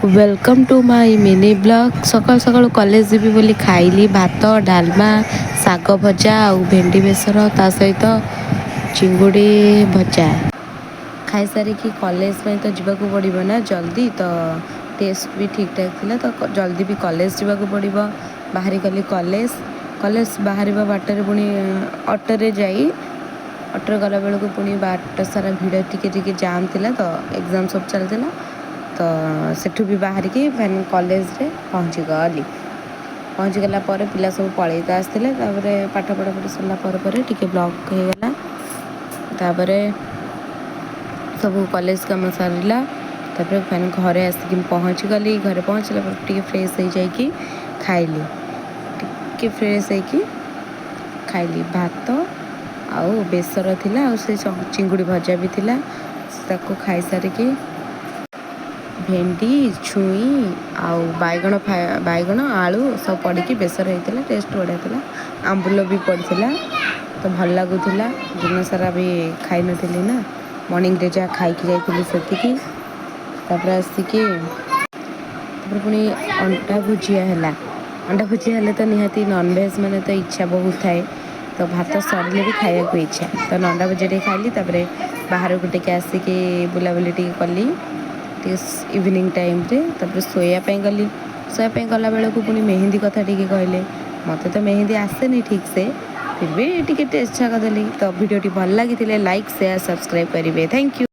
Welcome to my mini vlog. ସକାଳୁ ସକାଳୁ college ଯିବି ବୋଲି ଖାଇଲି ଭାତ, ଡାଲମା, ଶାଗ ଭଜା ଆଉ ଭେଣ୍ଡି ବେସର, ତା ସହିତ ଚିଙ୍ଗୁଡ଼ି ଭଜା। ଖାଇସାରିକି କଲେଜ ପାଇଁ ତ ଯିବାକୁ ପଡ଼ିବ ନା ଜଲ୍ଦି। ତ ଟେଷ୍ଟ ବି ଠିକ୍ ଠାକ୍ ଥିଲା, ତ ଜଲ୍ଦି ବି କଲେଜ ଯିବାକୁ ପଡ଼ିବ। ବାହାରି ଗଲି କଲେଜ। କଲେଜ ବାହାରିବା ବାଟରେ ପୁଣି ଅଟୋରେ ଯାଇ, ଅଟୋରେ ଗଲାବେଳକୁ ପୁଣି ବାଟ ସାରା ଭିଡ଼, ଟିକେ ଟିକେ ଜାମ୍ ଥିଲା, ତ ଏକ୍ଜାମ୍ ସବୁ ଚାଲିଥିଲା। ତ ସେଠୁ ବି ବାହାରିକି ଫେନ୍ କଲେଜରେ ପହଞ୍ଚିଗଲି। ପହଞ୍ଚିଗଲା ପରେ ପିଲା ସବୁ ପଳେଇ ତ ଆସିଥିଲେ। ତାପରେ ପାଠ ପଢ଼ାପଢ଼ି ସରିଲା ପରେ ପରେ ଟିକେ ବ୍ଲଗ୍ ହେଇଗଲା। ତାପରେ ସବୁ କଲେଜ କାମ ସରିଲା। ତାପରେ ଫେନ୍ ଘରେ ଆସିକି ମୁଁ ପହଞ୍ଚିଗଲି। ଘରେ ପହଞ୍ଚିଲା ପରେ ଟିକେ ଫ୍ରେଶ୍ ହେଇଯାଇକି ଖାଇଲି। ଟିକେ ଫ୍ରେଶ୍ ହେଇକି ଖାଇଲି, ଭାତ ଆଉ ବେସର ଥିଲା ଆଉ ସେ ଚିଙ୍ଗୁଡ଼ି ଭଜା ବି ଥିଲା। ତାକୁ ଖାଇସାରିକି ଭେଣ୍ଡି, ଛୁଇଁ ଆଉ ବାଇଗଣ, ବାଇଗଣ, ଆଳୁ ସବୁ ପଡ଼ିକି ବେସର ହେଇଥିଲା। ଟେଷ୍ଟ ବଢ଼ିଆ ଥିଲା। ଆମ୍ବୁଲ ବି ପଡ଼ିଥିଲା, ତ ଭଲ ଲାଗୁଥିଲା। ଦିନ ସାରା ବି ଖାଇନଥିଲି ନା, ମର୍ଣ୍ଣିଂରେ ଯାହା ଖାଇକି ଯାଇଥିଲି ସେତିକି। ତାପରେ ଆସିକି ତାପରେ ପୁଣି ଅଣ୍ଡା ଭୁଜିଆ ହେଲା। ଅଣ୍ଡା ଭୁଜିଆ ହେଲେ ତ ନିହାତି ନନଭେଜ୍ ମାନେ ତ ଇଚ୍ଛା ବହୁତ ଥାଏ। ତ ଭାତ ସରିଲେ ବି ଖାଇବାକୁ ଇଚ୍ଛା। ତ ଅଣ୍ଡା ଭୁଜିଆ ଟିକେ ଖାଇଲି। ତାପରେ ବାହାରକୁ ଟିକେ ଆସିକି ବୁଲାବୁଲି ଟିକେ କଲି ଟିକେ ଇଭିନିଂ ଟାଇମ୍ରେ। ତାପରେ ଶୋଇବା ପାଇଁ ଗଲି। ଶୋଇବା ପାଇଁ ଗଲାବେଳକୁ ପୁଣି ମେହେନ୍ଦି କଥା ଟିକେ କହିଲେ। ମୋତେ ତ ମେହେନ୍ଦି ଆସେନି ଠିକ୍ସେ, ଫିର୍ ବି ଟିକେ ଟେଷ୍ଟ କରିଦେଲି। ତ ଭିଡ଼ିଓଟି ଭଲ ଲାଗିଥିଲେ ଲାଇକ୍, ସେୟାର, ସବସ୍କ୍ରାଇବ୍ କରିବେ। Thank you.